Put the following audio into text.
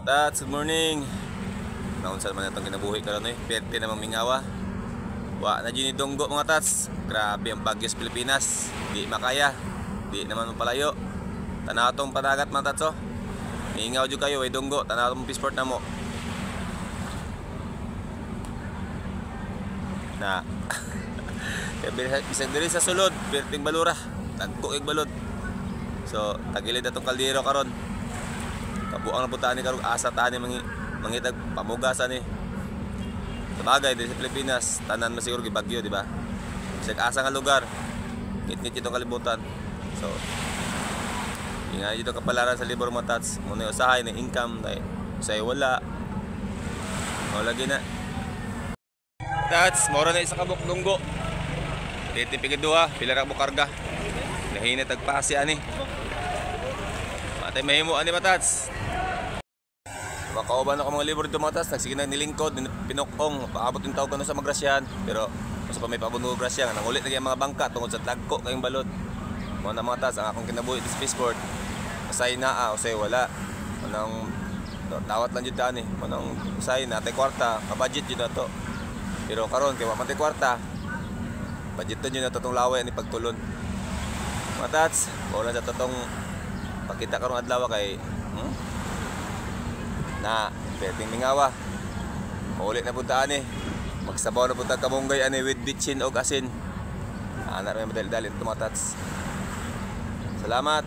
Tats, good morning. Naunsa man itong kinabuhi karon eh. Perte na mingawa. Wa na jud ni dunggo, mga tats. Grabe ang bagyo sa Pilipinas. Di makaya. Di naman mapalayo. Tanaw tong padagat, mga tats, oh. Mingaw jud kayo, way dunggo. Tanaw tong passport na mo. Na. Kaya bisag diri sa sulod, perting balura. Tagko ig balod. So, tagilid atong kaldero karon. Kabuang na punta ni karon, asa ta ni mangitag pamugasan ni. Sabagay diri sa Pilipinas, tanan man siguro gibagyo, di ba? Bisag asa nga lugar, ngit-ngit itong kalibutan. So, ingay dito kapalaran sa libro, mga tats. Muna usahay na income na usahay wala. O lagi na. Tats, mora na isa ka dunggo. Dito pigid duha, pila ra mo karga. Nahinit tagpasi ani. Matay mahimo ani, tats. Makauban ako mga libro dito, mga tats, nagsige na nilingkod, pinukong, paabot yung tawag kano sa magrasyahan. Pero mas pa may paabot ng grasya, nga nangulit na mga bangka tungod sa tagko kayong balod. Mga na, mga tats, ang akong kinabuhi sa passport. Usay naa, usay wala. Manang dawat lang jud ani, manang usay na tay kwarta, ka-budget jud na to. Pero karon kay wa man tay kwarta, budget jud na to tong laway ani pagtulon. Mga tats, wala sa totong pakita karong adlaw kay Na, pwedeng mingawa. Maulit na punta ani. Magsabaw na punta kamunggay ani with bitchin og asin. Ana may madali-dali ito, mga tats. Salamat.